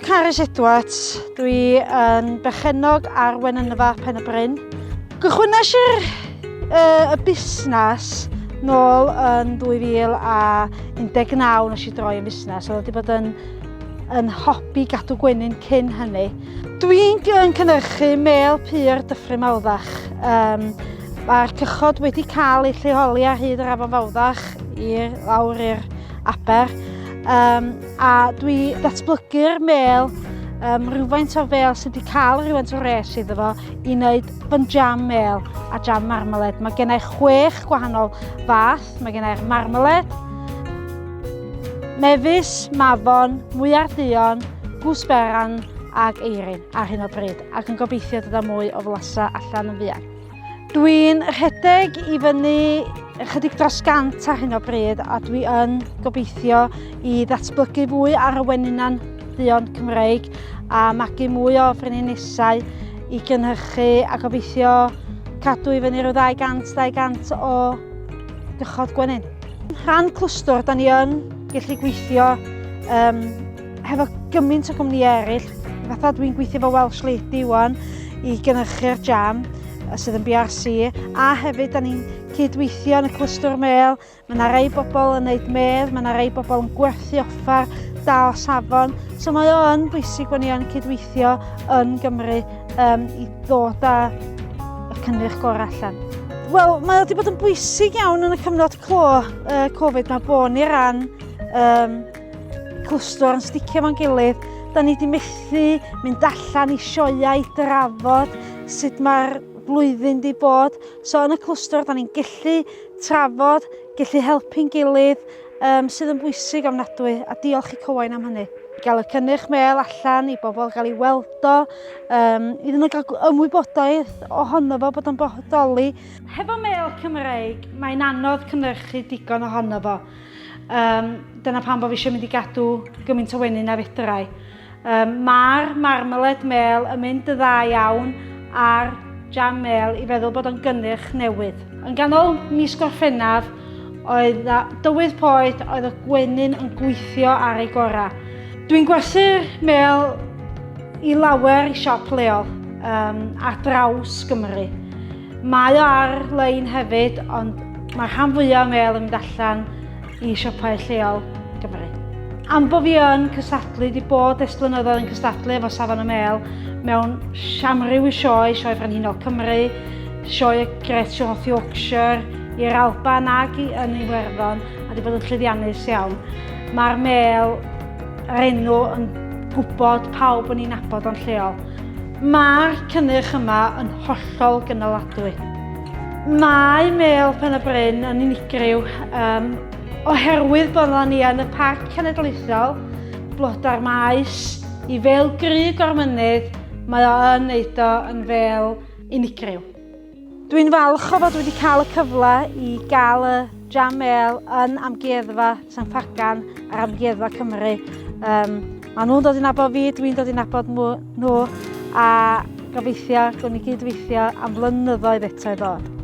Carys Edwards, dwi yn berchennog ar Wenynfa Pen y Bryn. Gychwynnais i'r uh, y busnes nôl yn 2019 nes i droi yn fusnes. Oedd wedi bod yn, yn hobi gadw gwenyn cyn hynny. Dwi'n yn cynhyrchu mel pur Dyffryn Mawddach. Um, Mae'r cychod wedi cael eu lleoli ar hyd yr afon Fawddach i'r lawr i'r aber. Um, a dwi datblygu'r mel, um, rhywfaint o fel sydd wedi cael rhywfaint o res iddo fo i wneud fy jam mel a jam marmalade. Mae gennau chwech gwahanol fath. Mae gennau'r marmalade, mefus, mafon, mwyar duon, gwsberan ag eirin ar hyn o bryd ac yn gobeithio dod â mwy o flasau allan yn fuan. Dwi'n rhedeg i fyny ychydig dros gant ar hyn o bryd a dwi yn gobeithio i ddatblygu fwy ar y wenynan duon Cymreig a magu mwy o frenhinesau i gynhyrchu a gobeithio cadw i fyny rhyw 200, 200 o gychod gwenyn. Rhan clwstwr, da ni yn gallu gweithio um, hefo gymaint o gwmnïau eraill, fatha dwi'n gweithio efo Welsh Lady wan i gynhyrchu'r jam sydd yn BRC, a hefyd da ni'n cydweithio yn y clwstwr mêl. Mae yna rai bobl yn gwneud medd, mae yna rai bobl yn gwerthu offer da o safon. So mae o yn bwysig bod ni yn cydweithio yn Gymru um, i ddod â y cynnyrch gorau allan. Wel, mae o wedi bod yn bwysig iawn yn y cyfnod clo uh, Covid mae bod ni ran um, clwstwr yn sticio fo'n gilydd. Da ni wedi methu mynd allan i sioeau i drafod sut mae'r flwyddyn wedi bod. So yn y clwstwr, da ni'n gallu trafod, gallu helpu'n gilydd, um, sydd yn bwysig ofnadwy, a diolch i Cywain am hynny. Gael y cynnyrch mêl allan i bobl gael ei weld o, um, iddyn nhw gael ymwybodaeth ohono fo bod o'n bodoli. Hefo mêl Cymreig, mae'n anodd cynhyrchu digon ohono fo. Um, dyna pam bod fi eisiau mynd i gadw gymaint o wenyn a fedrai. Um, Mae'r marmalade mel yn mynd y dda iawn a'r jam mel i feddwl bod o'n gynnyrch newydd. Yn ganol mis Gorffennaf, oedd dywydd poeth, oedd y gwenyn yn gweithio ar ei gorau. Dwi'n gwerthu'r mel i lawer i siop leol um, ar draws Gymru. Mae o ar-lein hefyd, ond mae'r rhan fwyaf o mêl yn mynd allan i siopau lleol Gymru. Am bo fi yn cystadlu, di bod ers blynyddoedd yn cystadlu efo Safon y Mêl mewn amryw i sioe, Sioe Frenhinol Cymru, Sioe y Great North Yorkshire, i'r Alban ag i, yn Iwerddon, a di bod yn llwyddiannus iawn. Mae'r mêl, yr enw yn gwybod pawb o'n i'n nabod o'n lleol. Mae'r cynnyrch yma yn hollol gynaladwy. Mae Mêl Pen y Bryn yn unigryw um, oherwydd bod ni yn y Parc Cenedlaethol, blodau'r maes, i fel grug o'r mynydd, mae o yn neud o yn fel unigryw. Dwi'n falch o fod wedi cael y cyfle i gael y Jam Mêl yn Amgueddfa San Ffagan a'r Amgueddfa Cymru. Um, maen nhw'n dod i nabod fi, dwi'n dod i nabod nhw, a gobeithio gwni gyd weithio am flynyddoedd eto i ddod.